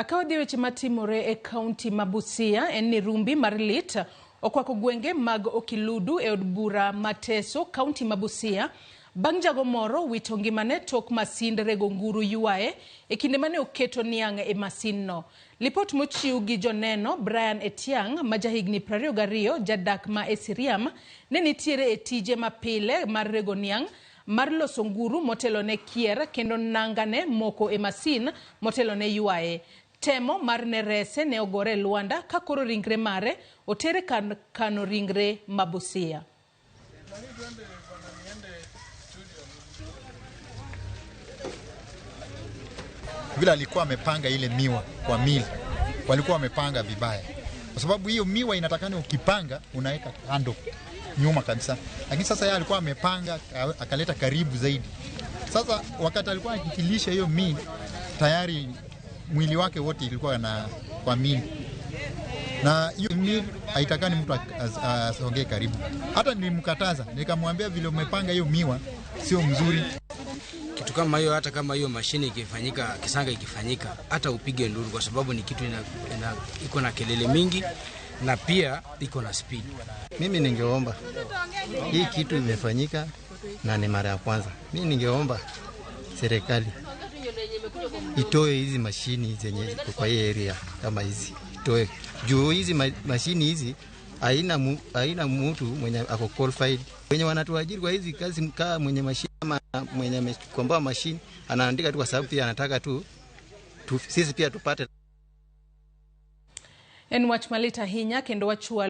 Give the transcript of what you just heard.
Ka wadhi e weche matimore e kaunti ma Busia en ni rumbi mar lit okwako gwenge mag Okiludu e od bura ma Teso, kaunti ma Busia, bang' jago moro wito ngimane tok masind rego nguru ywaye e kinde mane oketo niang' e masinno. Lipot mochiw gi joneno, Brian Etiang' ma jahigni 22 jadak ma Esiriam ne nitiere e tije mapile mar rego niang' mar loso nguru motelo ne kier kendo nangane moko e masin motelo ne ywaye. Temo mar ne rese ne ogore e lwanda ka koro ringre mare oter e kar kano ringre ma Busia. Vile alikuwa amepanga ile miwa kwa mili, walikuwa wamepanga vibaya, kwa sababu hiyo miwa inatakana ukipanga unaweka kando nyuma kabisa, lakini sasa yeye alikuwa amepanga akaleta karibu zaidi. Sasa wakati alikuwa akikilisha hiyo mili, tayari mwili wake wote ilikuwa na kwa mili, na hiyo mili haitakani mtu asongee karibu. Hata nilimkataza nikamwambia, vile umepanga hiyo miwa sio mzuri. Kitu kama hiyo, hata kama hiyo mashine ikifanyika, kisanga ikifanyika, hata upige nduru, kwa sababu ni kitu iko na kelele mingi na pia iko na speed. Mimi ningeomba, hii kitu imefanyika na ni mara ya kwanza. Mimi ningeomba serikali itoe hizi mashini zenye ziko kwa hii area kama hizi, itoe juu hizi mashini hizi haina mtu mwenye ako qualified. Wenye wanatuajiri kwa hizi kazi, kama mwenye mashini ama mwenye amekomboa mashini anaandika tu kwa sababu pia anataka tu sisi pia tupate. En wach malit ahinya kendo wachwalo